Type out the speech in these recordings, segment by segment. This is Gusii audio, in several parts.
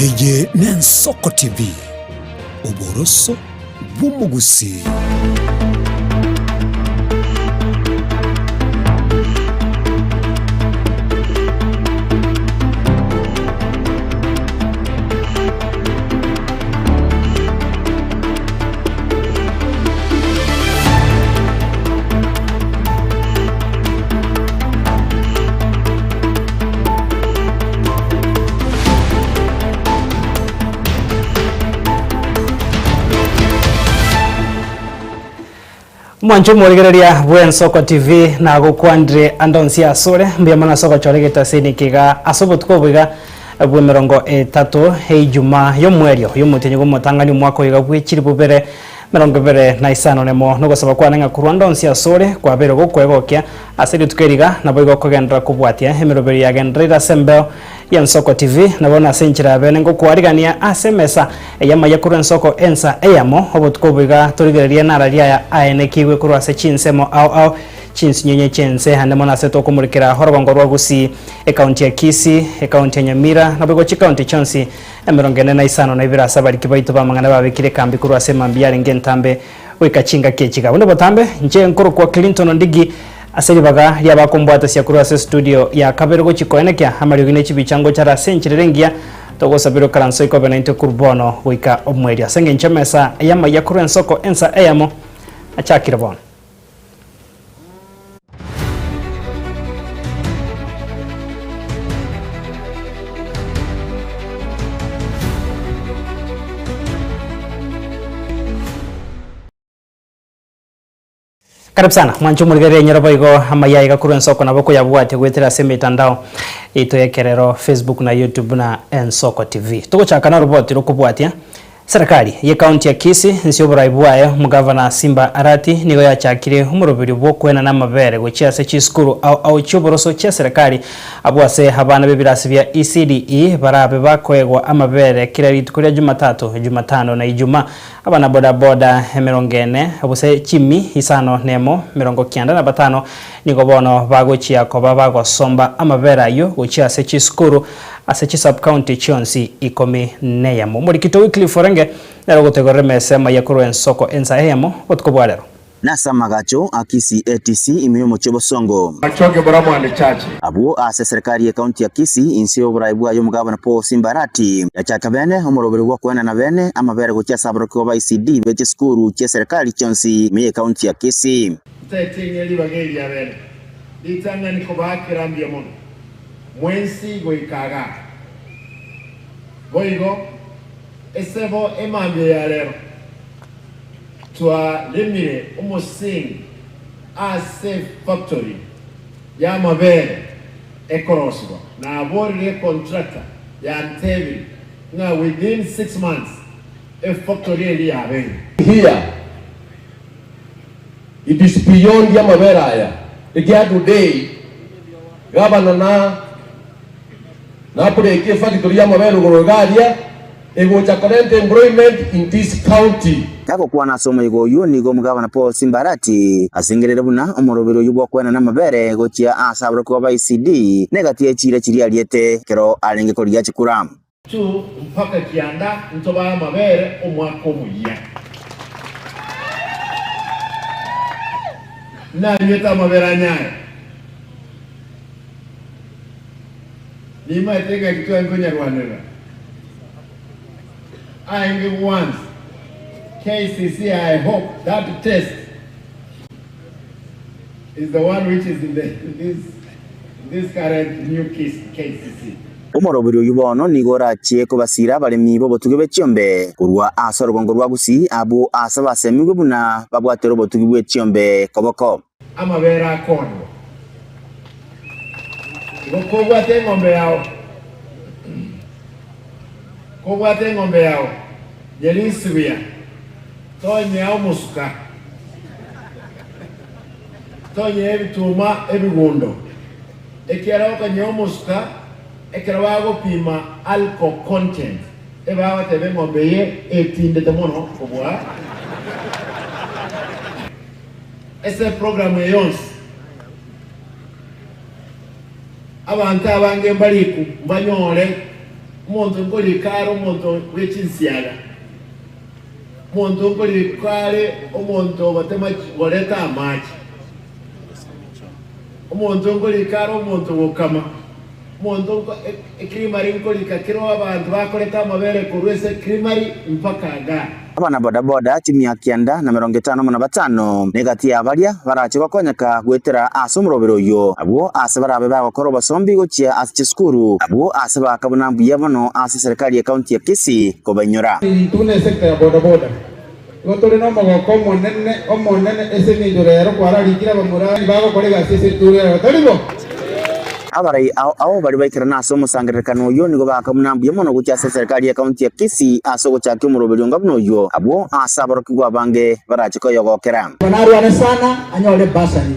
Eye n'Ensoko TV, oboroso bw'omogusii. Mwanche omorigereria bw'Ensoko TV nagokwandire ande onsi asore mbuya mono ase ogochora egetasini eke iga ase obotuko obo iga bw'emerongo etato eijumaa y'omwerio y'omotienyi bw'omotang'ani omwaka oyo iga bw'echilifu bibere 25 nemo nogosaba kwane ng'a korwa ande onsi asore kwabeire gokwegokia ase rituko eri iga, naboigo okogenderera kobwatia emeroberio yagendereire ase embeo y'Ensoko TV, na bono ase enchera ya bene ngokwarigania ase emesa ey'amaiya korwa ensoko ensa eyemo, obotuko obo iga torigererie narari aya aenekigwe korwa ase chinsemo ao ao chinsinyonye chi'ense, ande mono ase tokomurikera orogongo rwa Gusii, ekaunti ya Kisii, ekaunti ya Nyamira, naboigo chikaunti chionsi 45 ase abariki baito b'amang'ana babekire ekambi korwa ase emambia yarenge entambe goika chingaki echi iga. Buna botambe, inche nkorokwa Clinton Ondigi ase ribaga ri'abakombwatasia korwa ase estudio ya kabere gochia koenekia amariogi ne chibicha ngochare ase enchera ere engiya togosabera okaranso ikobe naintwe korwa bono goika omoerio. Ase engencho emesa y'amaiya korwa ensoko ensa eyemo achakire bono. Karibu sana mwanche omorigereria enyoro boigo amaiya aiga korwa ensoko nabo okoyabwatia goetera ase emitandao yaito y'ekerero Facebook na YouTube buna Ensoko TV. Togochaka noroboti rokobwatia Serikali ye county ya Kisii inse y'oborai bwaye omogavana Simba Arati nigo yachakire omoroberio bw'okoenana amabere gochia ase chisukuru ao ao chi'oboroso chia serikali abwo ase abana b'ebirasi bia ECDE barabe bakoegwa amabere kera rituko ria Jumatatu, Jumatano na Ijumaa. Abana boda boda emerongo ene gose chimi isano nemo 95 nigo bono bagochia koba bagosomba amabere ayio gochia ase chisukuru Ase chisub-county chionsi ikomi neyemo. Omorikito Wycliffe Orenge nere ogotegorera emesa amaiya korwa ensoko ensa eyemo botuko bwa rero. Nase amagacho a Kisii ATC ime y'omochie o Bosongo. Machoge Boramwande Church. Abwo ase eserekari y'ecounty ya Kisii inse y'oborai bwaye omogabana Paul Simba Arati yachaka bene omoroberi bw'okoenana bene amabere gochia ase aborokigwa ba ECD be chisukuru chi'eserekari chionsi ime y'ecounty ya Kisii. Ntaeting'e ribaga eri riabene, ritang'ani kobaakera mbuya mono mwensi goika igaa. Boigo esebo emambia ya rero twaremire omosingi ase efactory y'amabere ekorosigwa. Naborire econtractor yantebirie ng'a within 6 months efactory eria yabeire. Here it is beyond y'amabere aya ekiagera today gavana na nabreki efactory y'amabere igoro iga aria egocha korenta employment in this county. Gagokwana ase omoyega oyio nigo omogabana Paul Simbarati asengereire buna omoroberi oyio bw'okoenana amabere gochia ase aborokigwa ba ECD negati ye chiira chiria ariete ekero arenge korigia chikura. Tu mpaka kianda ntobae amabere omwaka omoyia. Nanywete amabere anyaye. Nimaete ng'aki tware nkonyarwanerera. Aenge once KCC I hope that test is the one which is in the in this in this current new KCC. Omoroberi oyio bono nigo orachie kobasiira abaremi b'obotugi bwe chiombe korwa ase orogongo rwa Gusii, abwo aase basemigwe buna babwatere obotugi bwe chiombe koboko. Amabere akoonigwa. Igo kobwate eng'ombe yao, kobwate eng'ombe yao, nyerisi buya, tonyea omosuka, tonyea ebituma ebigundo. Ekiagera okonyea omosuka ekero bagopima alcohol content, ebagoteba eng'ombe eye etindete mono kobua ase eprogram eye yonsi. Abanto abange mbariku mbanyore. Omonto nkorika are omonto bwe chinsiaga, omonto nkorika are omonto ogotema goreta amache, omonto nkorika are omonto gokama, omonto nko ecreamery nkorika kero abanto bakoreta amabere korwa ase ecreamery mpaka igaa. Abana bodaboda chimia 955 negati ya baria barache gokonyeka goetera ase omoroberi oyio, abwo aase barabe bagokora obosombi gochia ase chisukuru, abwo aase baaka buna mbuya mono ase eserekari y'ecounty ya Kisii kobainyora. Intwe buna esecta ya bodaboda nigo tore nomogoko omonene omonene ase engencho rero kwararikire abamura bagokora egasi ase eturo ero, tari bo? Abarai ao ao baria baikerana ase omosangererekano oyio nigo baaka buna mbuya mono gochia ase eserekari y'ekaunti ya Kisii ase ogochakia omoroberio onga buna oyio, abwo aase aborokigwa abange barache koyogokera. Narwane sana anyore bursary.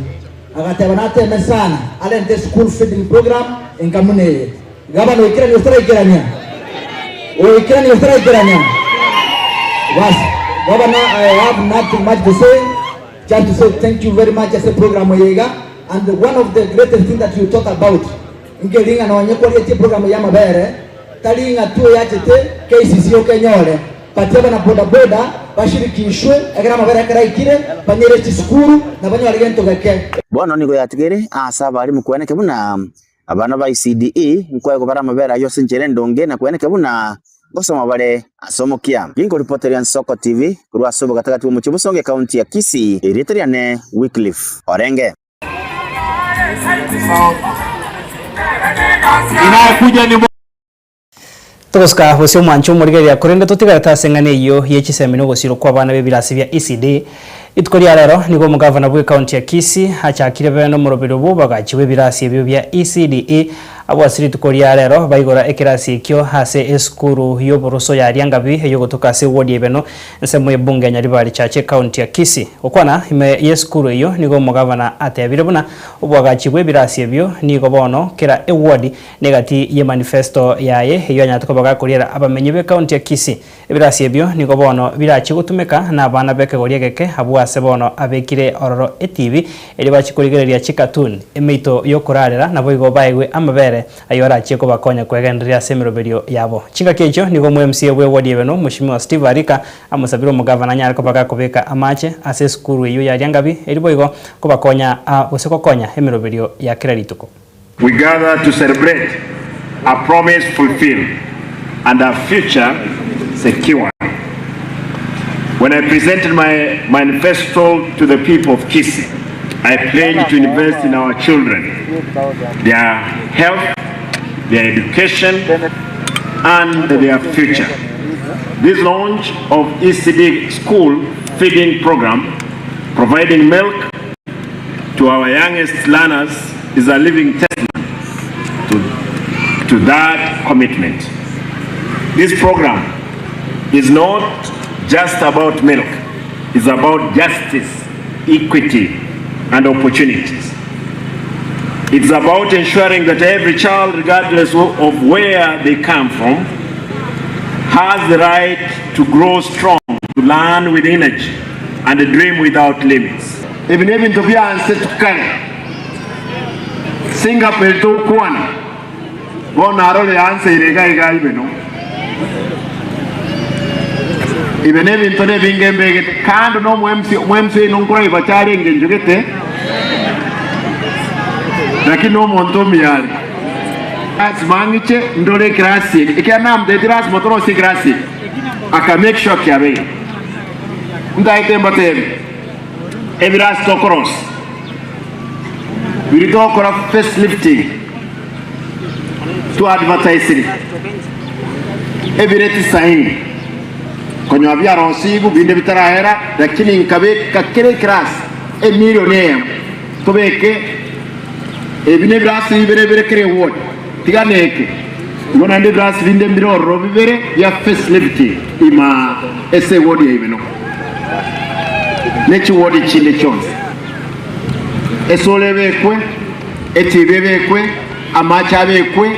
Agateba nateme sana arente school feeding program enka buna eye. Gavana oikerania gose taraikerania? Oikerania gose taraikerania? Bas, Governor, I have nothing much to say, just to say thank you very much ase program eye iga, and one of the greatest thing that you talk about, nkeri ng'a nonye kwarietie program ya amabere, tari ng'a tu oyachete KCC okenyore, but abana boda boda bashirikishwe ekero amabere ekero aikire, banyere chisukuru na banyore gento geke. Bono nigo yatigaire aase abarimu kweneke buna Abana ba ECDE nkoegwa bare amabere ayio ase enchera endonge na kweneke buna ngosoma bare ase omokia. Ginkoripoteria Nsoko TV korwa ase obogatagati bw'omochie Bosongo ekaunti ya Kisii, erieta riane Wycliffe Orenge. Togosuka gose omwancho omorigereria korende totigarete ase eng'ana eyio ye chisemi na ogosirwa kw'abana b'ebirasi bia ECD. Rituko ria rero nigo omogavana bw'ecounty ya Kisii achakire bene omoroberio bw'obagachi bw'ebirasi ebio bia ECDE abwo ase rituko ria rero baigora ekerasi ekio ase esukuru y'oboroso ya Riangabi eyogotoka ase eward ya Ibeno ensemo y'ebunge ya Nyaribari Chache ecounty ya Kisii. Gokwana ime y'esukuru eyio nigo omogavana atebire buna oboagachi bw'ebirasi ebio nigo bono kera eward Negati ye manifesto yaye eyio anyarete koba gakoriera abamenyi b'ekaunti ya Kisii. Ebirasi ebio nigo bono birachie gotumeka nabana b'ekegori egeke abwo ase bono abekire ororo etibi erio bachie korigereria chicartoon, emeito y'okorarera naboigo baegwe amabere ayio arachie kobakonya kwegendereria ase emeroberio yabo. Chingaki echio nigo omo MCA bw'eward y'Ebeno Mweshimiwa Steve Arika amosabire omogavana anyare koba gakobeka amache ase esukuru eyio ya Riangabi erio boigo kobakonya gose gokonya emeroberio ya kera rituko. We gather to celebrate a promise fulfilled and a future secured. When I presented my manifesto to the people of Kisii, I pledged to invest in our children, their health, their education, and their future. This launch of ECD school feeding program, providing milk to our youngest learners is a living testament to, to that commitment. This program is not just about milk, it's about justice, equity, and opportunities. It's about ensuring that every child, regardless of where they come from, has the right to grow strong, to learn with energy, and dream without limits. Ebi n'ebintu bia nse tukare. Singapore eri togokwana bono arore answer ere iga iga ibe no. Ibe n'ebinto nebinge mbegete kando na omo MC, omo MC oino nkoraiba chiarenge engencho gete lakini omonto omuya are. Lasima ng'iche ndore ekerasi eke, ekiagera namotebeti lasima torosie ekerasi eke, aka make sure kiabeire. Ntaete mbatebi. Ebirasi tokorosia biria togokora face lifting twa advertisiri ebire tisaini konyora biarosigwe binde bitarahera lakini nkabeka kera ekerasi emilion eyemo tobeke ebi nebirasi bibere bire kera eward tiga neke igo naende ebirasi binde mbire ororo bibere bia face lifting ima ase eward ya Ibeno. ne chiwodi chinde chionsi, esoro ebekwe, etibi ebekwe, amache abekwe,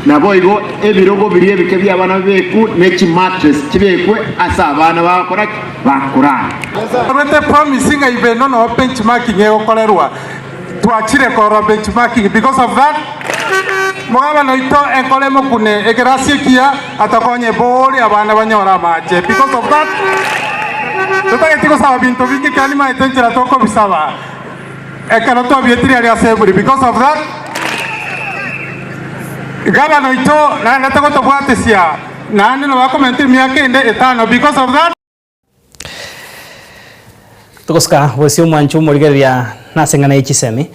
naboigo ebirogo biria ebike bi'abana bibekwe, ne chimattress chibekwe ase abana bagokora ki? Bakorara. Torwete promise ng'a ibe no noo benchmarking egokorerwa, twachire korora benchmarking because of that. Mogabana oito enkoro emokune ekerasi ekiya atokonye bori abana banyore amache because of that totageti gosaba binto binge ekiagera nimaete enchera tokobisaba ekero twabietire aria ase eburi because of that gavana oito naendete gotobwatesia naende nabo akomenta emiaka ende etano because of that. Togosika bosio omwancho omorigereria nase eng'ana ye chisemi.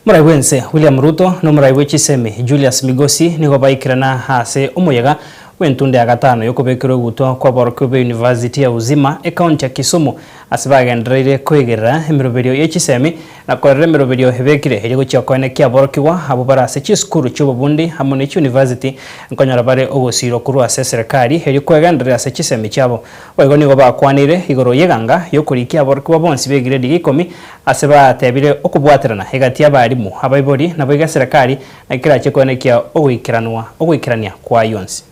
Omorai bw'ense William Ruto na omorai bwe chisemi Julius Migosi nigo baikerana ase omoyega bw'entunda ya gatano y'okobekerwa egutwa kw'aborokigwa be University ya Uzima ekaunti ya Kisumu ase bagendereire koigerera emeroberio ye chisemi na korera emeroberio ebekire erio gochia koenekia aborokigwa abwo bare ase chisukuru chi'obobundi amo ne chiuniversity nkonyora bare ogosiirwa korwa ase eserekari erio kwegendereria ase chisemi chiabo. Boigo nigo bakwaneire igoro y'eganga y'okorikia aborokigwa bonsi b'egiredi gia ikomi, ase batebire okobwaterana egati y'abalimu, abaibori, naboigo eserekari, naki kerachie koenekia ogoikeranwa ogoikerania kwayio onsi.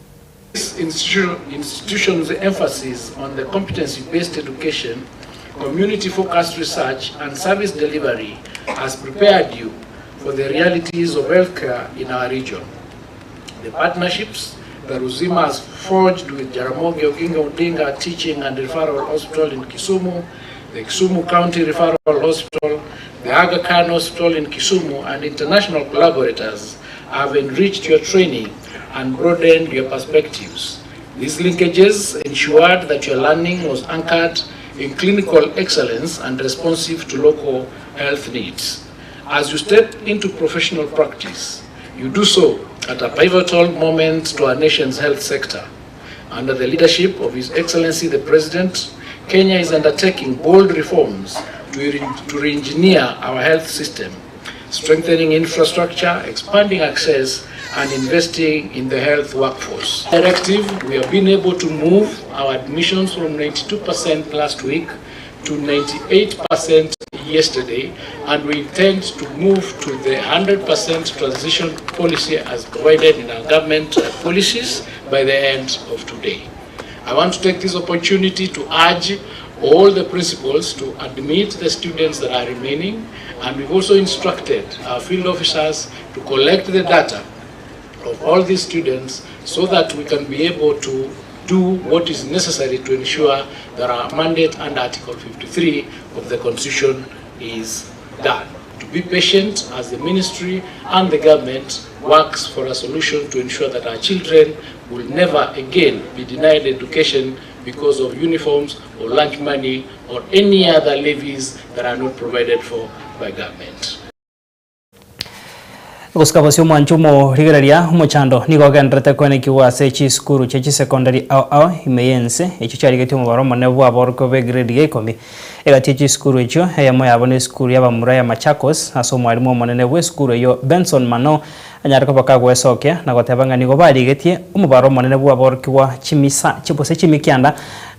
This institution's emphasis on the competency-based education, community-focused research, and service delivery has prepared you for the realities of healthcare in our region. The partnerships that Uzima has forged with Jaramogi Oginga Odinga Teaching and Referral Hospital in Kisumu, the Kisumu County Referral Hospital, the Aga Khan Hospital in Kisumu, and international collaborators have enriched your training and broadened your perspectives. These linkages ensured that your learning was anchored in clinical excellence and responsive to local health needs. As you step into professional practice, you do so at a pivotal moment to our nation's health sector. Under the leadership of His Excellency the President, Kenya is undertaking bold reforms to, re to re-engineer our health system, strengthening infrastructure, expanding access, and investing in the health workforce. Directive, we have been able to move our admissions from 92% last week to 98% yesterday, and we intend to move to the 100% transition policy as provided in our government policies by the end of today. I want to take this opportunity to urge all the principals to admit the students that are remaining, and we've also instructed our field officers to collect the data of all these students so that we can be able to do what is necessary to ensure that our mandate under Article 53 of the Constitution is done. To be patient as the ministry and the government works for a solution to ensure that our children will never again be denied education because of uniforms or lunch money or any other levies that are not provided for by government. Gosika bosio omwancho omorigereria omochando nigo ogendererete koenekigwa ase chisukuru chia chisekondari ao ao ime y'ense echio chiarigetie omobaro omonene bw'aborokigwa b'egrade ya ikomi. Egati ye chisukuru echio eyemo yabo nesukuru y'abamura ya Machakos ase omwarimu omonene bw'esukuru eyio Benson Mano anyare koba kagwesokia na goteba ng'a nigo barigetie omobaro omonene bw'aborokigwa chimisa gose chimikianda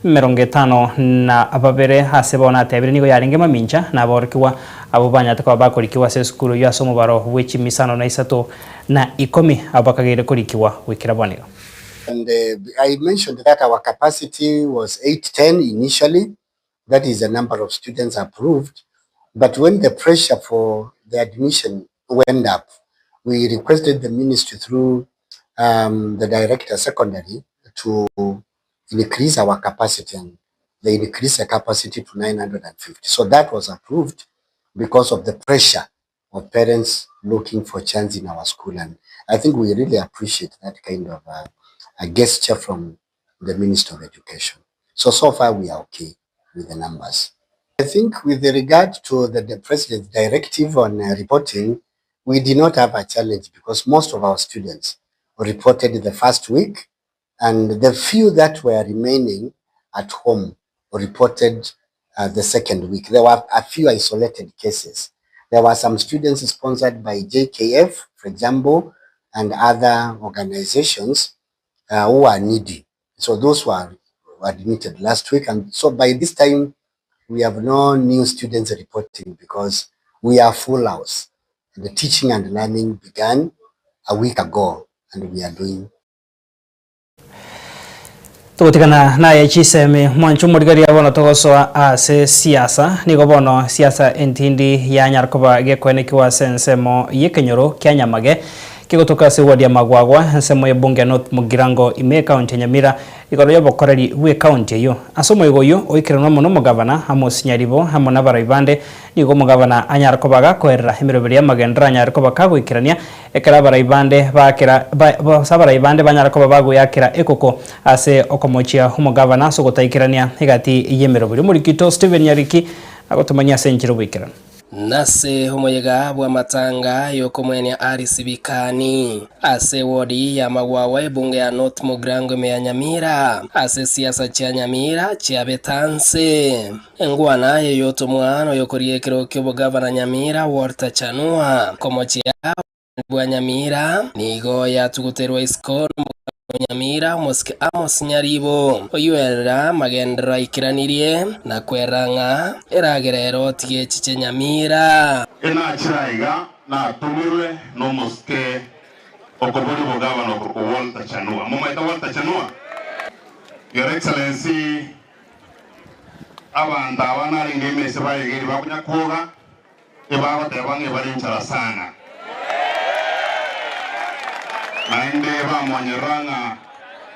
emerongo etano na babere ase bono atebire nigo yarenge mamincha na aborokigwa Abwo banyarete koba bakorikigwa ase esukuru eyio ase omobaro bwe chimisano na isato na ikomi, abwo bakageire korikigwa goikera bono iga. And I mentioned that our capacity was 810 initially, that is the number of students approved, but when the pressure for the admission went up, we requested the ministry through um, the director secondary to increase our capacity and they increased the capacity to 950. So that was approved because of the pressure of parents looking for chance in our school. And I think we really appreciate that kind of uh, a gesture from the Minister of Education. So, so far we are okay with the numbers. I think with regard to the, the President's directive on uh, reporting, we did not have a challenge because most of our students reported the first week and the few that were remaining at home reported uh, the second week. There were a few isolated cases. There were some students sponsored by JKF, for example, and other organizations uh, who are needy. So those were admitted last week. And so by this time, we have no new students reporting because we are full house. The teaching and learning began a week ago and we are doing Togotigana naye chisemi mwancho omorigereria bono togosoa ase siasa nigo bono siasa entindi yanyara koba gekoenekiwa ase ensemo y'ekenyoro kia Nyamage. kegotoka ase eward ya Magwagwa, ensemo y'ebunge ya North Mugirango ime ekaunti ya Nyamira, igoro y'obokoreri bw'ekaunti eyio. Ase omoigo oyio oikeranwe amo nomogavana Amos Nyaribo amo nabarai bande, nigo omogavana anyare koba gakoerera emeroberi y'amagenderero anyare koba kagoikerania ekero abarai bande baakera gose abarai bande banyare koba bagoeakera ekoko ase okomochia omogavana ase ogotaikerania egati y'emeroberi. Omorikito Stephen Nyariki agotomanyia ase enchera oboikeranu. Nase omoyega bw'amatanga y'okomwenia Alice Bikani ase ewodi y'Amagwagwa ebunge ya North Mugirango ime ya Nyamira ase siasa chia Nyamira chiabetanse. Engwana eye y'otomwa noyokoria ekero ki'obogavana Nyamira Walter Chanua komochia bwa Nyamira nigo yatuguterwa isiko nomogabana o Nyamira omosike Amos Nyaribo, oyio magenderero aikeranirie na kwerera ng'a eragera ero tiga echiche Nyamira. Enachire aiga natomirwe nomosike okoboria obogabana okorokwa Walter Chanua. Momaete Walter Chanua? Your Excellency, abanto aba narenge emese bayegeiri bakonya kwoga, Ebagoteba ng'a ebare inchara sana, naende bamonyerera ng'a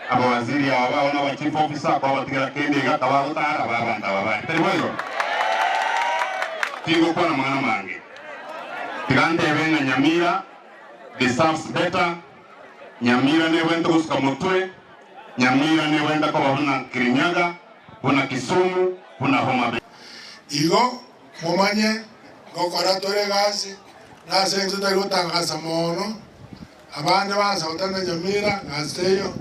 abawaziri aba bao na aba chief officer kwabatigera kende iga kabagotara aba abanto aba bare. Tari boigo? Tingokwana amang'ana mange. Tiga ntebe ng'a Nyamira deserves better, Nyamira nebwenerete gosuka motwe, Nyamira nebwenerete koba buna Kirinyaga, buna Kisumu, buna Homa Bay. Igo Momanye ngokora tore egasi, na ase engencho totari gotangasa mono, abande baansa gotenda nyamira, gasi teiyo,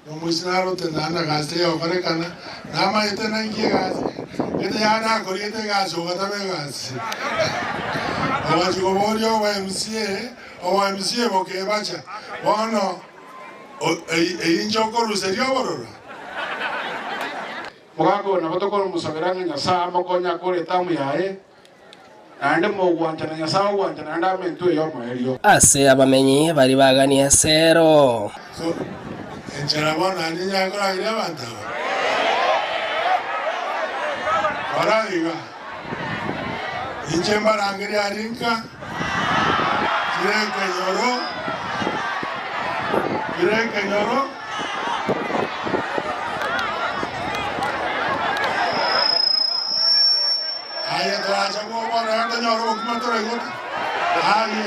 na omoisia naro otenda na gasi teiyo gokorekana, namanyete nainki egasi, gete yane nakoriete egasi ogatama egasi. Ogachia koboria obo MCA, obo MCA bokebacha, bono eyio inche okoruseria obororo? Mogaka oyo nabo tokomosabera ng'a Nyasae amokonye akore etamu yaye, naende mogwanchana Nyasae ogwancha naende amentwe ey'omoerio. Ase abamenyi baria baganie esero. So enchera bono naende nyare korageria abanto aba? Kora iga, inche mbarangerie aria nka, kera ekenyoro, kera ekenyoro. Aye torache bw'obono naende tonyore obokima toraigota. Aye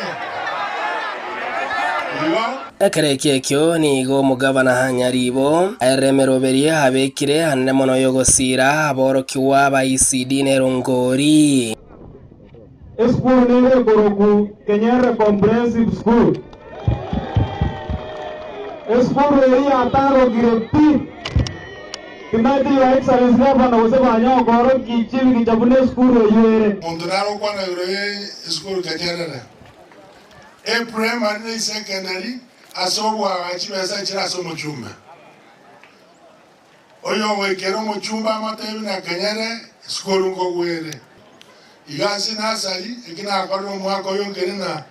igo. Ekero ekio ekio nigo omogavana Nyaribo aeremeroberie abekire anene mono y'ogosiira aborokigwa ba ECD nerongori. Esukuru nere ekorokwa Kenyerere Comprehensive School. Esukuru eyio yatarokire pi. Timanyeti Your Excellency Gavana gose banyokoroki chibigicha buna esukuru eyio ere. Omonto nare okwana igoro ye esukuru Kenyerere Eprimary na Esekendari ase oboagachi chibesa chire ase omochumbe. Oyogoikera omochumba amotebi na kenyere esukuru nkogwere. Iga ase nasari eki nakorire omwaka oyo nkere na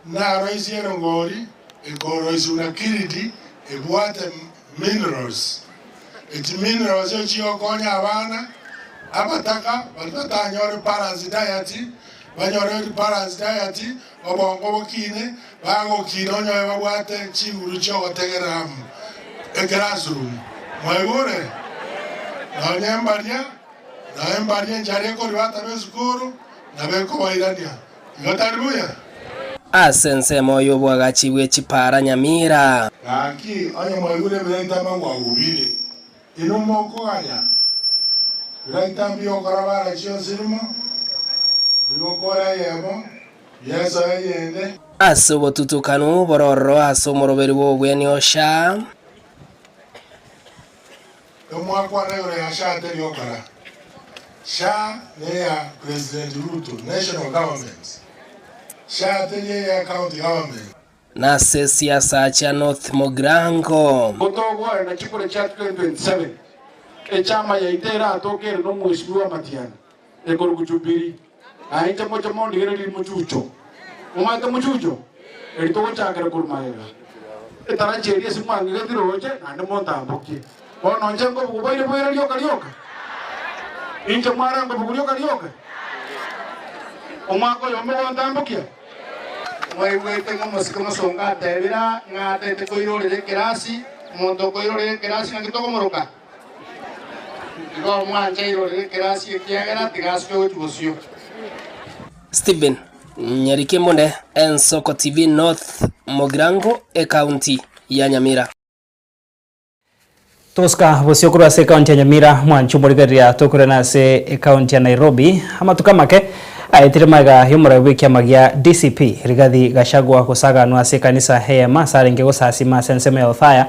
naroisie erongori ekoroisiwa na kiridi ebwate minerals. Echi minerals echi chigokonya abana abataka baria batanyore balanced diet banyore balanced diet obongo bokine bagokina onyore babwate chinguru chiogotegerera amo eclassroom. Mwaigure? Nonye mbaria, nonye mbaria enchara ekoria bataba esukuru, nabo ekobairania. Igo tari buya? Ase ensemo y'oboagachi bwe chipara Nyamira. Gaki, onye mwaigure ebiraita amagwagu bire, inwe mokoganya biraita mbiokora bara chionsi rimo, bigokora eyemo, Yeso eyende. Ase obotutukanu borororo ase omoroberi bw'obobweni o Sha. Omwakwana igoro ya Sha teri okora. Sha neya President Ruto, national government. Sha teri eya county government. Nase siasa chia North Mugirango. Gotogorana chikura chia 2027, echama yaito eratoke ere nomwesimiwa Matiang'i. Ekorokwa Jubili, na inche moche mondigererie mochucho. Momanyete mochucho? Eri togochakera korwa magega. Etarachi eria ase mwang'igeti roche, naende montambokie. Bono inche nkobuga oboire boire rioka rioka? Inche mware nkobuga rioka rioka? Omwaka oyomo gontambokia? Mwaigwete ng'a omosike omosongo atebire ng'a atete koirorera ekerasi, omonto okoirorera ekerasi naki tokomoroka? Igo omwanche airorere ekerasi ekiagera tiga asuke gochia bosio. Stephen Nyarikemone, Ensoko TV North Mugirango, Ekaunti ya Nyamira. Togosuka bosio korwa ase ekaunti ya Nyamira, mwanche omorigereria tokorana ase ekaunti ya Nairobi. Amatuko amake aetire magega y'omorai bw'ekiama gia DCP, Rigathi Gachagua gosaganwa ase ekanisa eyemo ase arenge gosasima ase ensemo ya Othaya,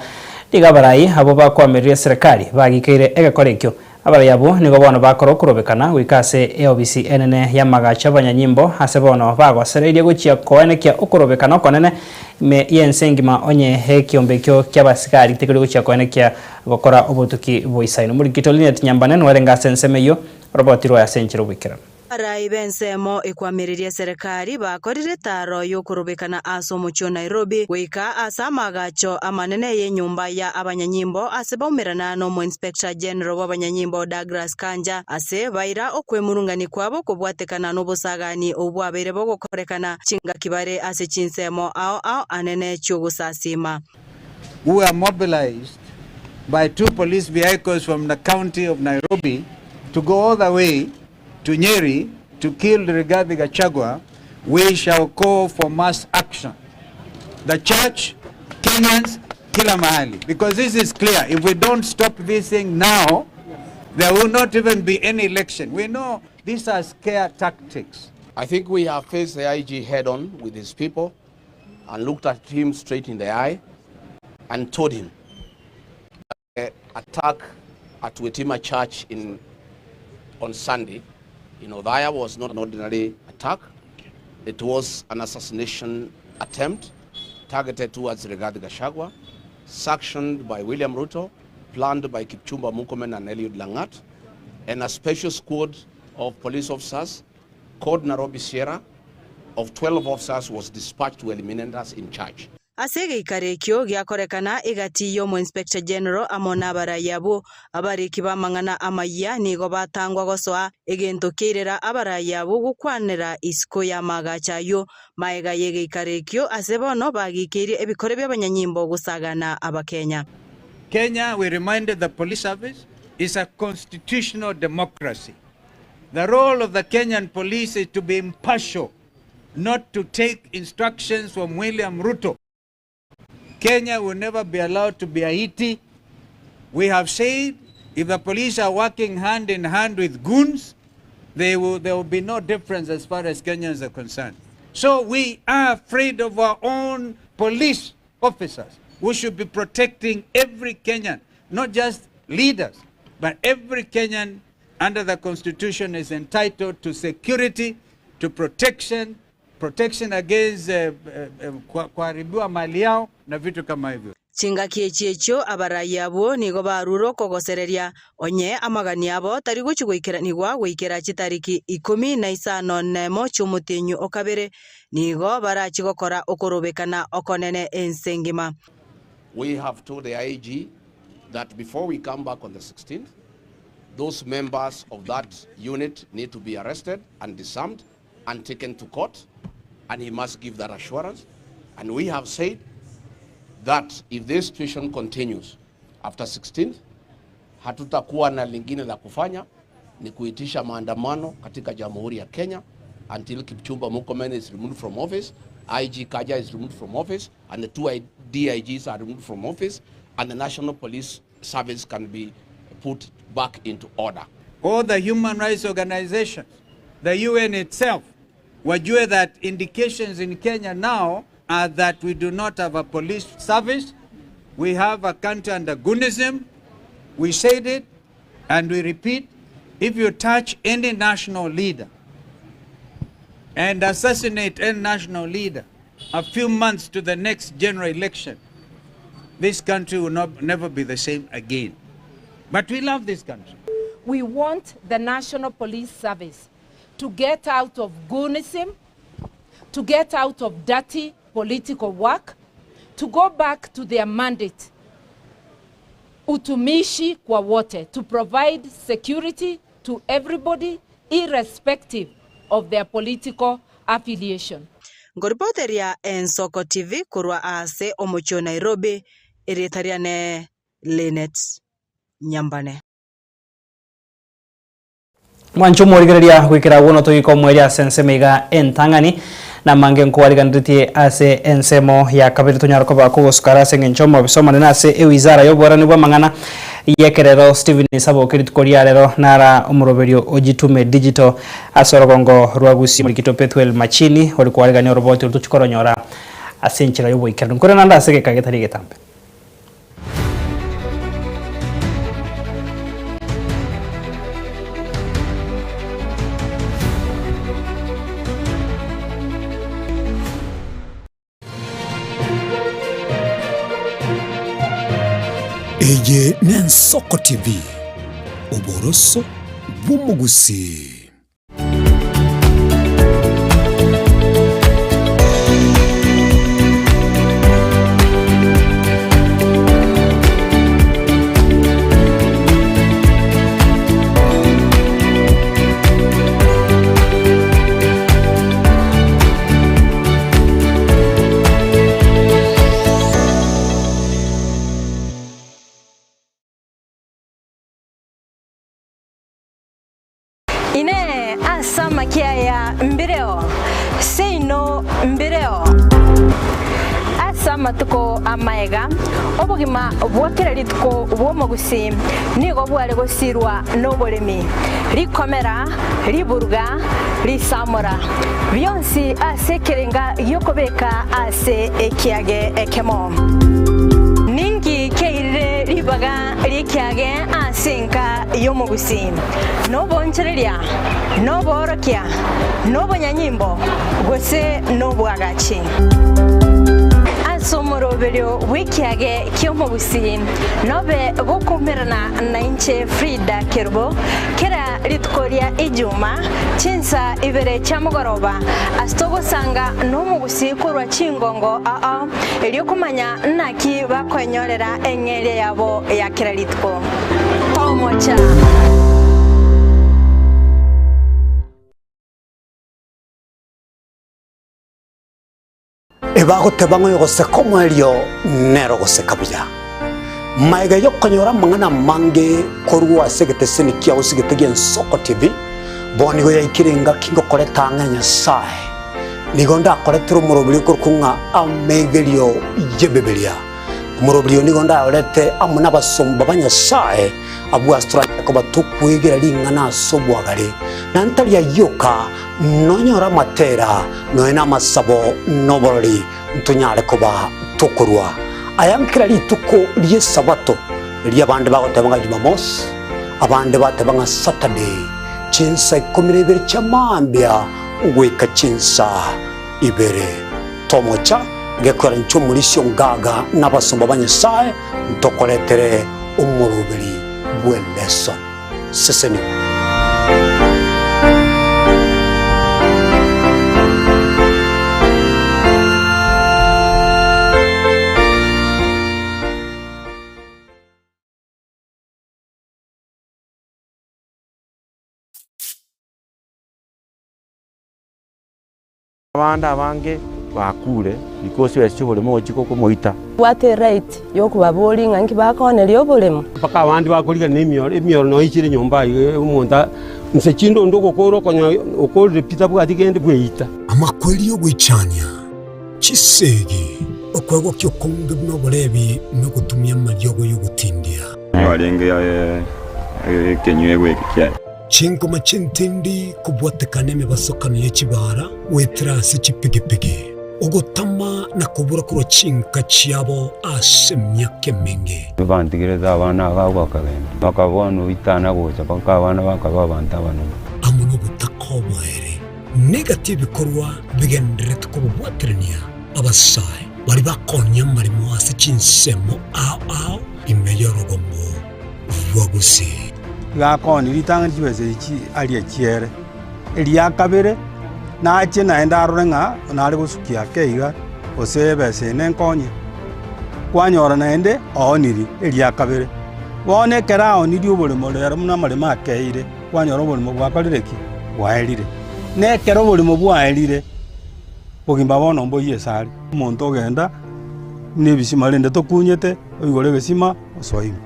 nigo abarai abwo bakoamereria eserekari bagikeire egekora ekio. Abarai abwo nigo bono bakora okorobekana goika ase eobisi enene y'amagacho 'abanyanyimbo, ase bono bagosereirie gochia koenekia okorobekana okonene ime y'ense engima onye ekiombe ekio ki'abasigari tikeri gochia koenekia gokora obotuki boisaine. Omorikito Linet Nyambane nwerenge ase ensemo eyio, oroboti rwaye ase enchera oboikeranu. Abarai b'ensemo ekwamereria eserekari bakorire etaaro y'okorobekana ase omochie o Nairobi goika ase amaagacho amanene y'enyomba ya abanyanyimbo ase baumerana n'omoinspector general bw'abanyanyimbo Douglas Kanja ase baira okwemurungania kwabo kobwatekana n'obosagani obwo bwabeire bogokorekana chingaki bare ase chinsemo ao ao anene chi'ogosasiima. who were mobilized by two police vehicles from the county of Nairobi to go all the way to Nyeri to kill Rigathi Gachagua, we shall call for mass action. The church, Kenyans, kila mahali. Because this is clear. If we don't stop this thing now, there will not even be any election. We know these are scare tactics. I think we have faced the IG head on with his people and looked at him straight in the eye and told him that the attack at Witima Church in, on Sunday in Othaya was not an ordinary attack. It was an assassination attempt targeted towards Rigathi Gachagua, sanctioned by William Ruto, planned by Kipchumba Murkomen and Eliud Langat, and a special squad of police officers called Nairobi Sierra of 12 officers was dispatched to eliminate us in charge. Ase egeikaro ekio giakorekana egati y'omoinspector general amo nabarai abwo, abariki b'amang'ana amayia nigo batangwa gosoa, egento kiairera abarai abwo gokwanera isiko y'amaagacho ayio. Magega y'egeikaro ekio ase bono bagikeirie ebikore bi'abanyanyimbo gosagana Abakenya. Kenya, we reminded the police service, is a constitutional democracy. The role of the Kenyan police is to be impartial, not to take instructions from William Ruto. Kenya will never be allowed to be Haiti. We have said if the police are working hand in hand with goons, they will, there will be no difference as far as Kenyans are concerned. So we are afraid of our own police officers who should be protecting every Kenyan, not just leaders, but every Kenyan under the constitution is entitled to security, to protection, protection against uh, uh, kuharibiwa mali yao na vitu kama hivyo. Chingaki echi echio abarai abwo nigo barure okogosereria, onye amagani abo tari gochia goikeranigwa goikera chitariki ikomi na isano nemo chi'omotienyi o kabere, nigo barachie gokora okorobekana okonene ense engima. We have told the IG that before we come back on the 16th, those members of that unit need to be arrested and disarmed and taken to court, and he must give that assurance. And we have said that if this situation continues after 16th, hatutakuwa na lingine la kufanya ni kuitisha maandamano katika Jamhuri ya Kenya until Kipchumba Murkomen is removed from office, IG Kaja is removed from office, and the two DIGs are removed from office, and the National Police Service can be put back into order. All the human rights organizations, the UN itself, wajue that indications in Kenya now are that we do not have a police service. We have a country under Gunism. We said it and we repeat, if you touch any national leader and assassinate any national leader a few months to the next general election, this country will not, never be the same again. But we love this country. We want the National Police Service to get out of goonism, to get out of dirty political work, to go back to their mandate, utumishi kwa wote, to provide security to everybody irrespective of their political affiliation. Nkoripoteria Ensoko TV korwa aase omochie o Nairobi, erieta riane Linet Nyambane. Mwanche omorigereria goikera agwo notoika omweria ase ensemo iga entang'ani, na amange nkoariganeretie ase ensemo ya kabere tonyare koba kogosukara ase engencho omobisa omonene ase ewizara y'oboerani bw'amang'ana y'ekerero Stephen Saboke rituko ria rero nara omoroberio o Jitume Digital ase orogongo rwa Gusii Morikito Pethuel Machini ore koarigania oroboti oro tochia koronyora ase enchera y'oboikeranu. Nkore naende ase egeka getari egetambe. Eye n'Ensoko TV, oboroso bw'omogusii. Inee! Ase amakia aya mbireo? Seino mbireo. Ase amatuko amaega, obogima bwa kera rituko bw'omogusii nigo bware gosirwa noboremi, rikomera, riburuga, risamora, bionsi ase ekerenga gi'okobeka ase ekiage ekemo. Ninki kiairire ribaga ri'ekiage ase enka y'omogusii? Nobonchereria, noboorokia, nobonyanyimbo, gose nobwagachi. Ase omoroberio bw'ekiage ki'omogusii nobe bokoumerana nainche Frida Kerubo kera rituko ria Ijuma chinsa ibere chia mogoroba ase togosanga nomogusii korwa chingongo ao erio komanya naki bakoenyorera eng'eria yabo ya kera rituko. Tomocha. Ebagoteba ng'a oyogoseka omoerio nere ogoseka buya. Magega y'okonyora amang'ana amange korwa ase egeteseni kiao gose egete gi'Ensoko TV, bono nigo yaikire engaki ngokoreta ang'e Nyasae. Nigo ndakoretere omoroberi okorokwa ng'a Amegerio y'Ebibilia. Omoroberi oyo nigo ndayorete amo nabasomba ba Nyasae, abwo ase toranyare koba tokwegera ring'ana ase obwagare, na ntari ayio oka, nonyore amatera, nonya namasabo, na oborori, ntonyare koba tokorua aya nkera rituko ri'Esabato, erio abande bagoteba ng'a Jumamosi, abande bateba ng'a Saturday, chinsa ikomi na ibere chia mambia goika chinsa ibere. Tomocha gekora inche omorisia ongaga na abasomba ba Nyasae ntokoretere omoroberi bw'eleson. Sesenigwa. Abande abange bakure because chibesa chi'oboremo gochia komoita. Bwate right yokobaboria ng'a nki bakooneria oboremo. Mpaka abande bakorigana emioro, emioro noyo ichire nyomba aiga omonto a inse chinde onde ogokora okonya okorire pi tabwati kende bweita. Amakweri y'ogoichania, chisegi, okwegokia okonge buna oborebi na ogotumia amariogo y'ogotindia. Nigo arenge ekenyuegwa eke kiaye. Chingoma ch'entindi kobwatekana emebasokano ye chibara goetera ase chipigipigi, ogotama na kobura korwa chinka chiabo ase emiaka emenge. Bantigerete abana aba agwo bakagenda, bakaba bono oitana gocha mpaka abana bakaba abanto abanene. Amo nobotaka oboere, negati ebikorwa bigendererete kobabwaterania abasae baria bakonya amaremo ase chinsemo ao ao ime y'orogongo rwa Gusii. Gakoni ritang'ani chibesa echi aria chiere, eria kabere nachie naende arore ng'a nare gosukia ake iga, gose ebesa eye nenkonye. Kwanyora naende oonirie eria kabere. Bono ekero aonirie oboremo rero buna amaremo akeire, kwanyora oboremo bwakorire ki? Bwaerire. Na ekero oboremo bwaerire. Bogima bono mboyie esare. Omonto ogenda buna ebisima rende tokunyete, oigore egesima osoe ime.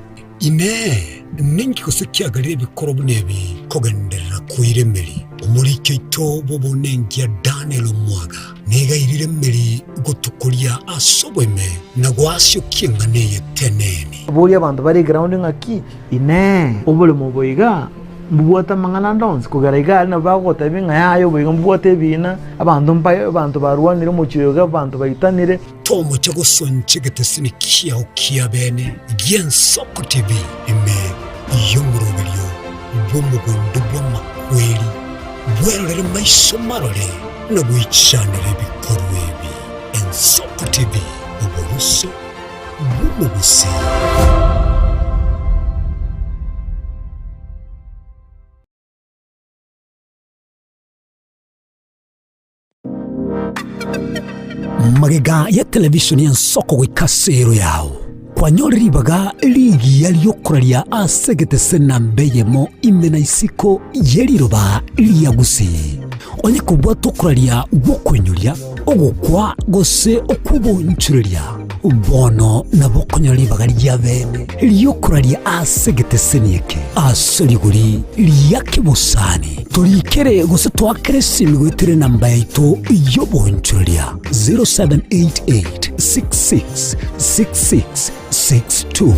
Inee! Ninki gose kiagerire ebikoro buna ebi kogenderera koira emeri? Omoriki oito bw'obonenkia Daniel Omwaga nigo airire emeri gotukoria ase oboime na goasiokia eng'ana eye teneni. Boria abanto bare eground ng'aki, Inee! Oboremo obo iga mbobwate amang'ana ande onsi? Kogera iga aria nabo bagogotebia ng'a yaya obo iga mbobwate ebiina, abanto mbaye abanto barwanire omochie oyo iga, abanto baitanire. Tomocha gosoncha egetesini kiao kia bene gi'Ensoko TV ime y'omoroberio bw'omogondo bw'amakweri, bwerorere maiso marore na goichanera ebikorwa ebi. Ensoko TV, oboroso bw'omogusii. Magega ya televishoni y'ensoko goika ase ero yao, kwanyore ribaga rigiya ri'okoraria ase egetese namba eyemo ime na isiko ye riroba ria Gusii. Onye kobwata okoraria gw'okoinyoria, ogokwa gose okw'oboonchoreria, bono nabo okonyora ribaga ria bene ri'okoraria ase egeteseni eke ase rigori ria kebosani. Torikere gose toakere esimi goetera enamba yaito y'oboonchoreria 0788 66 66 62.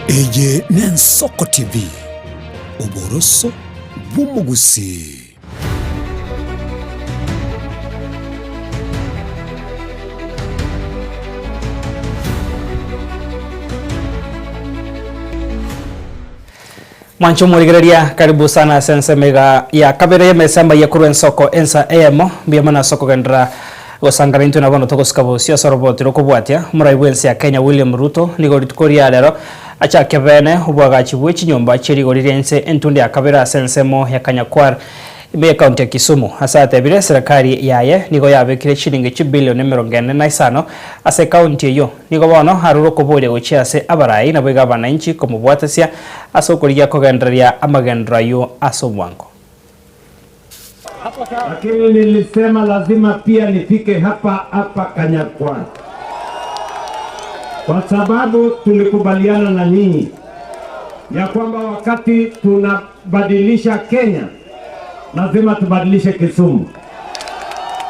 Eye n'Ensoko TV, oboroso bw'omogusii. Mwanche omorigereria, karibu sana ase ensemo iga ya kabere y'emesa amaiya korwa ensoko ensa eyemo. Mbuya mono ase okogenderera gosangana intwe na bono togosika bosio ase oroboti rokobwatia. Omorai bw'ense ya Kenya William Ruto nigo rituko ria rero achake bene obwagachi bwe chinyomba chie rigori ri'ense entunde ya kabere ase ensemo ya Kanyakwar Ime y'Ekaunti ya Kisumu, ase atebire serikali yaye nigo yabekire chilingi chibilioni 45 na isano ase ekaunti eyio. Nigo bono arure okoboria gochia ase abarai naboigo abananchi komobwatesia ase okorigia kogendereria amagenderero ayio ase obwango. Lakini nilisema lazima pia nifike hapa hapa Kanyakwar kwa sababu tulikubaliana na nyinyi ya kwamba wakati tunabadilisha Kenya lazima tubadilishe Kisumu.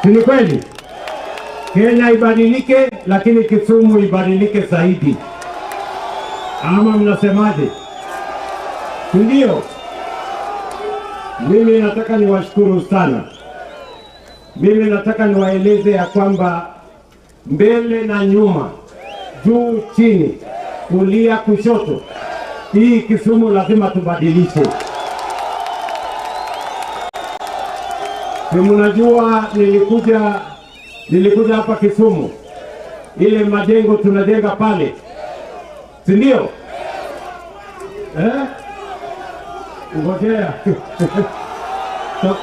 Si ni kweli? Kenya ibadilike, lakini Kisumu ibadilike zaidi, ama mnasemaje? Si ndio? Mimi nataka niwashukuru sana. Mimi nataka niwaeleze ya kwamba mbele na nyuma, juu chini, kulia kushoto, hii Kisumu lazima tubadilishe. Si mnajua nilikuja nilikuja hapa Kisumu, ile majengo tunajenga pale, si ndio? Eh? Ngojea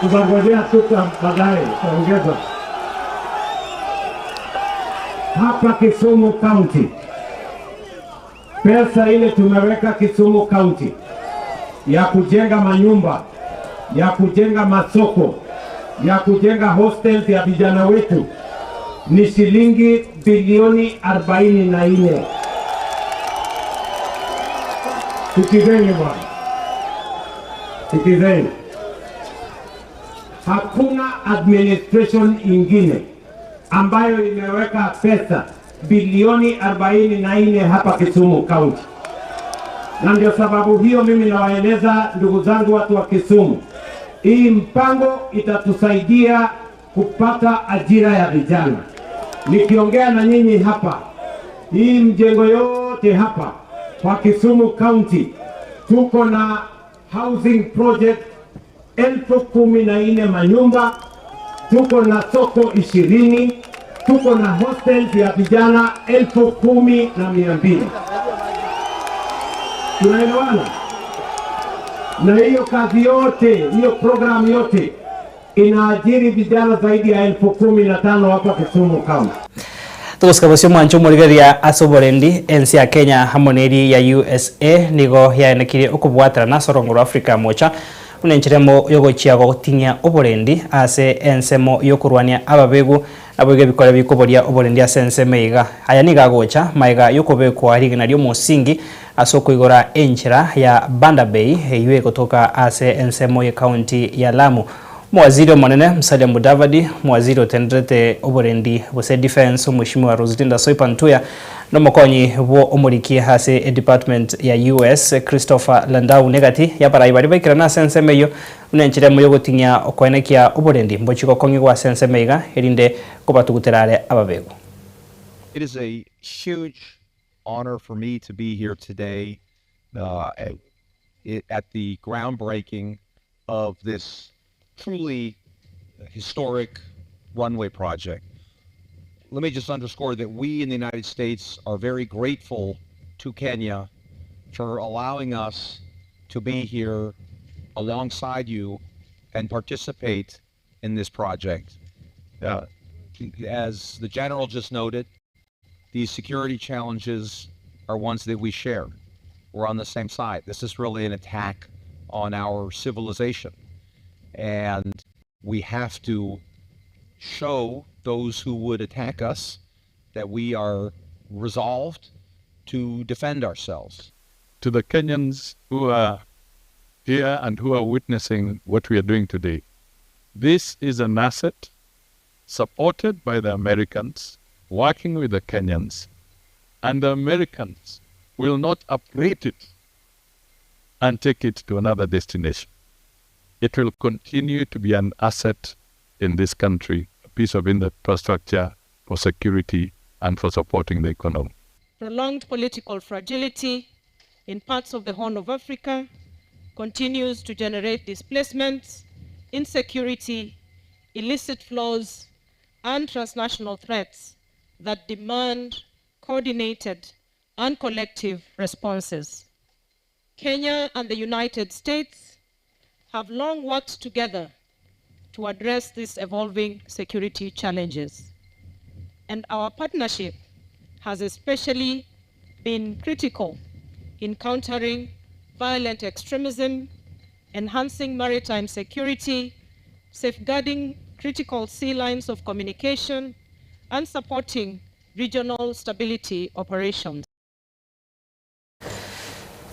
tutangojea tuta baadaye tutaongeza hapa Kisumu County. Pesa ile tumeweka Kisumu County ya kujenga manyumba, ya kujenga masoko, ya kujenga hostels ya vijana wetu ni shilingi bilioni 44. Sikizeni bwana, sikizeni, hakuna administration ingine ambayo imeweka pesa bilioni 44 hapa Kisumu County, na ndio sababu hiyo mimi nawaeleza ndugu zangu watu wa Kisumu, hii mpango itatusaidia kupata ajira ya vijana. Nikiongea na nyinyi hapa, hii mjengo yote hapa kwa Kisumu County tuko na housing project 14,000 manyumba, tuko na soko 20, tuko na hostels ya vijana 10,200. Tunaelewana? Na hiyo kazi yote, hiyo programu yote inaajiri vijana zaidi ya 15,000 hapa Kisumu County. Togosika bosio omwancho omorigereria ase oborendi, ense ya Kenya amo neri ya usa nigo yaenekirie okobwaterana ase orongo rwa Africa ya Mocha buna enchera emo yogochia goting'ia oborendi ase ensemo yokorwania ababegu naboigo ebikore bikoboria oborendi ase ensemo iga. Aya nigo agocha magega yokobekwa rigena riomosingi ase okoigora enchera ya Banda Bay eyio egotoka ase ensemo yecounty ya Lamu. Omowaziri omonene Musalia Mudavadi, omowaziri otenderete oborendi gose Defence Omweshimiwa Roselinda Soipan Tuya na omokonyi bwo omoriki ase edepartment ya US Christopher Landau negati yabarai baria baikerana ase ensemo eyio buna enchera emo yogoting'ia okoenekia oborendi mbochie gokong'igwa ase ensemo iga erinde kobatugutera are ababegu. It is a huge honor for me to be here today uh, at, at the groundbreaking of this truly historic runway project. Let me just underscore that we in the United States are very grateful to Kenya for allowing us to be here alongside you and participate in this project. Uh, as the general just noted, these security challenges are ones that we share. We're on the same side. This is really an attack on our civilization. And we have to show those who would attack us that we are resolved to defend ourselves. To the Kenyans who are here and who are witnessing what we are doing today, this is an asset supported by the Americans, working with the Kenyans, and the Americans will not uprate it and take it to another destination. It will continue to be an asset in this country, a piece of infrastructure for security and for supporting the economy. Prolonged political fragility in parts of the Horn of Africa continues to generate displacements, insecurity, illicit flows, and transnational threats that demand coordinated and collective responses. Kenya and the United States have long worked together to address these evolving security challenges. And our partnership has especially been critical in countering violent extremism, enhancing maritime security, safeguarding critical sea lines of communication, and supporting regional stability operations.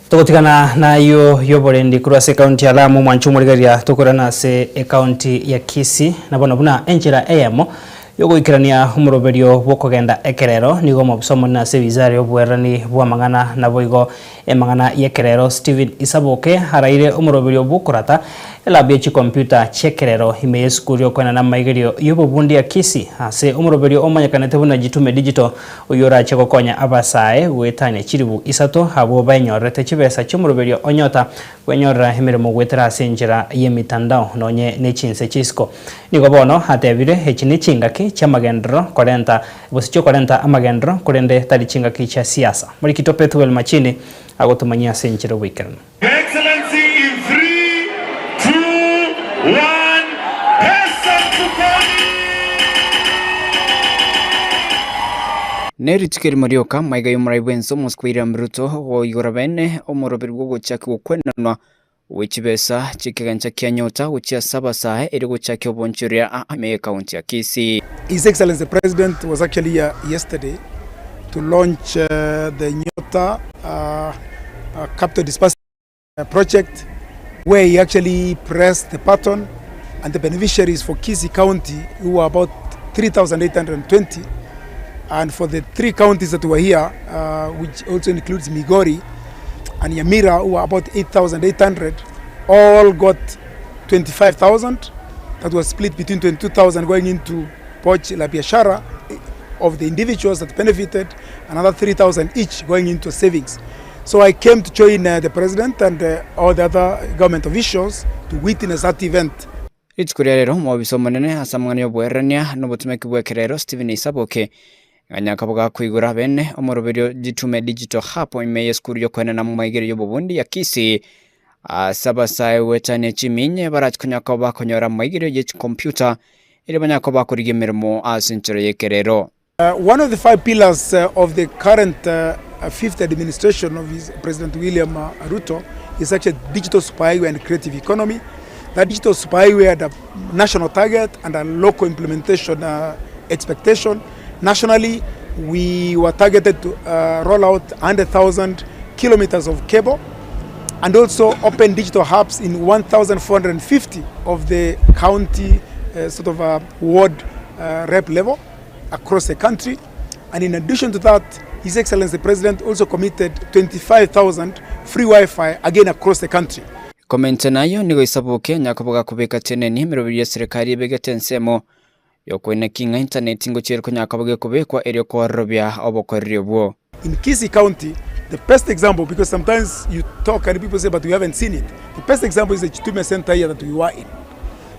Togotigana nayio y'oborendi korwa ase ekaunti ya Lamu omwancho omorigereria tokorana ase ekaunti ya Kisii na bono buna enchera eyemo yogoikerania omoroberio bw'okogenda ekerero nigo omobisa omonene ase ewizara y'oboererani bw'amang'ana naboigo emang'ana y'ekerero Stephen Isaboke araire omoroberio bw'okorata Elab ye chikompiuta chi'ekerero ime y'esukuru y'okoenana amaigerio y'obobundi ya Kisii ase omoroberio omanyekanete buna Jitume Digital oyio orache gokonya abasae goetania chiribu isato abwo baenyorerete chibesa chi'omoroberio o Nyota kwenyorera emeremo goetera ase enchera y'emitandao nonye ne chinse chi'isiko. Nigo bono atebire echi nechingaki chi'amagenderero korenta gose chiokorenta amagenderero korende tari chingaki chia siasa. Morikito Pethuel Machini agotomanyia ase enchera oboikeranu. Your Excellency in 3, 2, 1, pesa mfukoni! Ne rituko erimo rioka maiga y'omorai bw'ense omosike William Ruto goigora bene omoroberi bw'ogochaki gokwenanwa gwe chibesa chi'ekegancha kia Nyota gochia ase abasae erio gochakia obonchoria ime y'ekaunti ya Kisii. His Excellency the President was actually here yesterday to launch uh, the Nyota uh, uh, capital disbursement project where he actually pressed the button and the beneficiaries for Kisii County who were about 3,820 and for the three counties that were here uh, which also includes Migori and Nyamira who were about 8,800 all got 25,000 that was split between 22,000 going into Pochi La Biashara of the individuals that benefited, another 3,000 each going into savings. So I came to join uh, the president and uh, all the other government officials to witness that event. Rituko ria rero omobisa omonene ase amang'ana y'oboererania na obotomeki bw'ekerero Stephen Isaboke ganya akabo gakoigora bene omoroberio Jitume Digital Hub ime y'esukuru y'okoenana amaigerio y'obobundi ya Kisii ase abasae goetania chiminye barache konya koba bakonyora amaigerio ye chicomputer erio banyare koba bakorigia emeremo ase enchera y'ekerero. One of the five pillars of the current fifth administration of his President William Ruto is actually digital superhighway and creative economy. That digital superhighway had a national target and a local implementation expectation. Nationally, we were targeted to roll out 100,000 kilometers of cable and also open digital hubs in 1,450 of the county sort of ward rep level across the country. And in addition to that, His Excellency the President also committed 25,000 free Wi-Fi again across the country. Komenta nayio nigo isaboke nyakoboga kobeka teneni emeroberi y'eserekari ebegete ensemo yokoineki ng'a intaneti ngochia ere konyakoboga ekobekwa erio kwororobia obokoreri obwo. In Kisii County, the best example, because sometimes you talk and people say, but we haven't seen it. The best example is the Chitume Center here that we were in.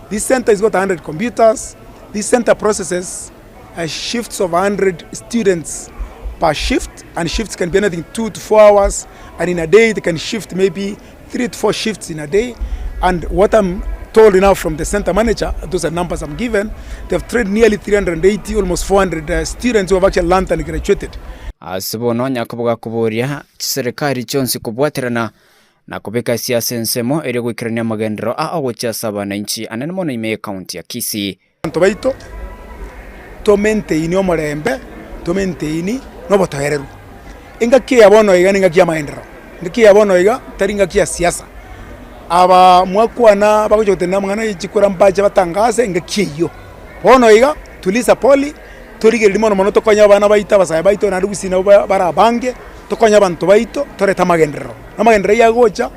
This center has got 100 computers. This center processes uh, shifts of 100 students per shift, and shifts can be anything 2 to 4 hours. And in a day, they can shift maybe 3 to 4 shifts in a day. And what I'm told now from the center manager, those are numbers I'm given, they've trained nearly 380, almost 400 uh, students who have actually learned and graduated. Ase bono Yakobo gakoboria chiserekari chionsi kobwaterana na kobeka esiasa ensemo erio goikerania amagenderero a ogochia ase abananchi anene mono ime y'ecounty ya Kisii. Abanto baito, tomenteini omorembe, tomenteini nobotoereru. Engaki eye ya bono iga nengaki y'amagenderero, engaki eye ya bono iga tari engaki ya siasa. Aba mwakwana bagocha gotenena amang'ana ye chikura mbache batangase engaki eyio. Bono iga tuliza poli, torigereria mono mono tokonye abana baito abasae baito naende gusii nabo bare abange, tokonye abanto baito torete amagenderero. Na amagenderero ayio agocha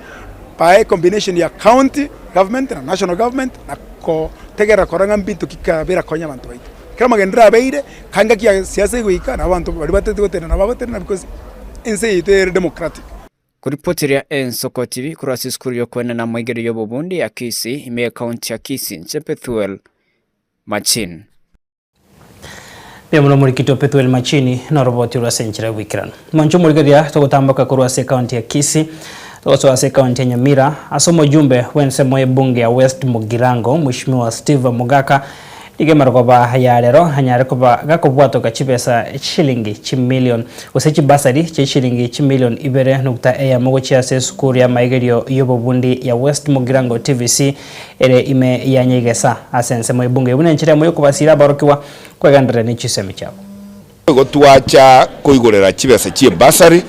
by combination ya county government na national government na kotegerera korora ng'a mbinto ki birakonye abanto baito. Ekero amagenderero abeire, ka engaki ya siasa egoika, nabo abanto baria batagete gotenena nabo bagotenena because ense yaito ere democratic. Koripoteria ensoko TV korwa ase esukuru y'okoenana amaigerio y'obobundi ya Kisii ime y'ecounty ya Kisii, inche Pethuel Machini. Mbuya mono omorikiti o Pethuel Machini noroboti orwo ase enchera y'oboikeranu. Mwanche omorigereria togotamboka korwa ase ecounty ya Kisii togosoa ase ecounty ya Nyamira ase omojumbe bw'ensemo y'ebunge ya West Mugirango Mheshimiwa Steve Mogaka Nigo emarogoba ya rero anyare koba gakobwatoka chibesa chishilingi chimilion gose chibasari chie chishilingi chimilion ibere nukta eyemo gochia ase esukuru y'amaigerio y'obobundi ya West Mugirango TVC ere ime ya Nyaigesa ase ensemo y'ebunge. Buna enchera emo y'okobasira aborokigwa kwegendereria ne chisemi chiabo. Nigo twacha koigorera chibesa chi'ebasari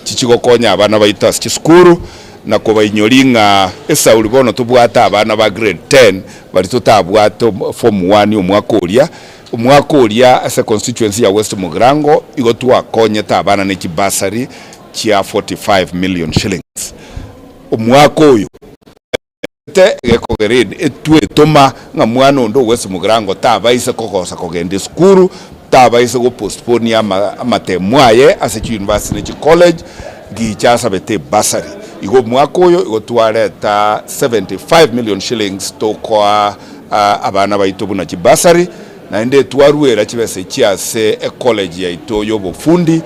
chichigokonya abana baito ase chisukuru na kobainyoria ng'a esauri bono tobwate abana ba grade 10 baria totabwate form one omwaka oria. Omwaka oria ase constituency ya West Mugirango igo twakonyete abana ne chibasari chia 45 million shillings. Omwaka oyo. Te egekogera etwe etoma ng'a mwana onde o West Mugirango tabaise kogosa kogenda esukuru, tabaise gopostponia amatemu aye ase chiuniversity ne chicollege gicha asabete ebursary. Igo omwaka oyo igo twareta 75 million shillings tokoa abana baito buna chibursary, naende twaruera chibesa echi ase ecollege yaito yobofundi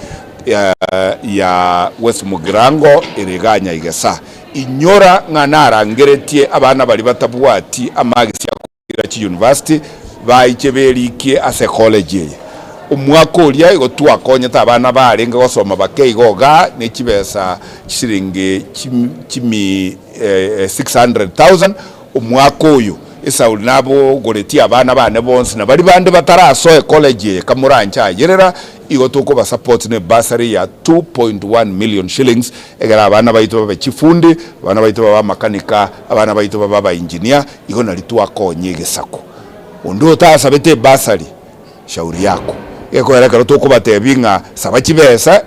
ya West Mugirango ere igaa Nyaigesa. Inyora ng'a narangeretie abana baria batabwati amagisi akoira chiyunivasiti baiche berikie ase ekoleji eye. Omwaka oria igo twakonyete abana barenge gosoma bake igo igaa ne chibesa chisiringi chimi 600,000. Omwaka oyo Esauli nabogoretie abana bane bonsi na baria bande batarasoe college eye kamoranche ayerera, igo tokoba support ne bursary ya 2.1 million shillings egere abana baito babe chifundi, abana baito babe amakanika, abana baito babe aba engineer, igo nari twakonye egesaku. Onde otasabete ebursary shauri yako. Gekoera ekero tokobatebia ng'a saba chibesa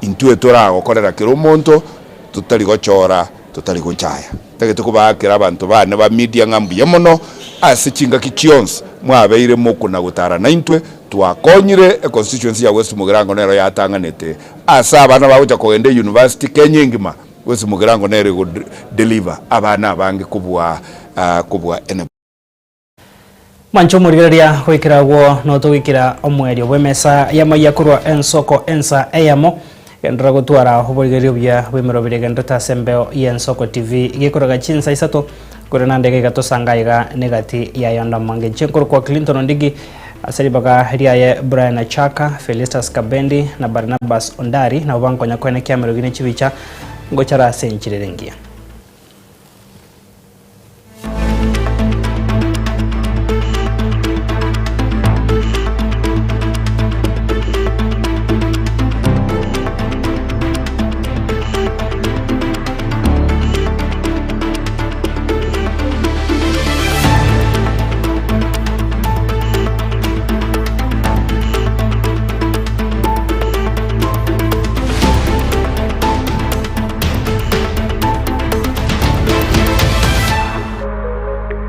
intwe toragokorera kera omonto totari gochora totari gochaya. Ntagete kobaakera abanto baane ba Media ng'a mbuya mono ase chingaki chionsi mwabeire mokona-gotara naintwe. Twakonyire econstituency ya West Mugirango nero yatang'anete ase abana bagocha kogenda euniversity Kenya engima. West Mugirango nero ego deliver abana abange kobua kobua anybody. Mwanche omorigereria goikera agwo notogoikera omoerio bw'emesa y'amayia korwa ensoko ensa eyemo. Genderera gotwara oborigereria obuya bw'emeroberi egendererete ase embeo y'Ensoko TV gekoraga chinsa isato korende naende iga iga tosanga aiga negati ya yonde amange. Inche nkorokwa Clinton Ondigi. Ase ribaga riaye Brian Achaka, Felistus Kabendi na Barnabas Ondari nabo bankonya koenekia amerogi ne chibicha ngochara ase enchera ere engiya.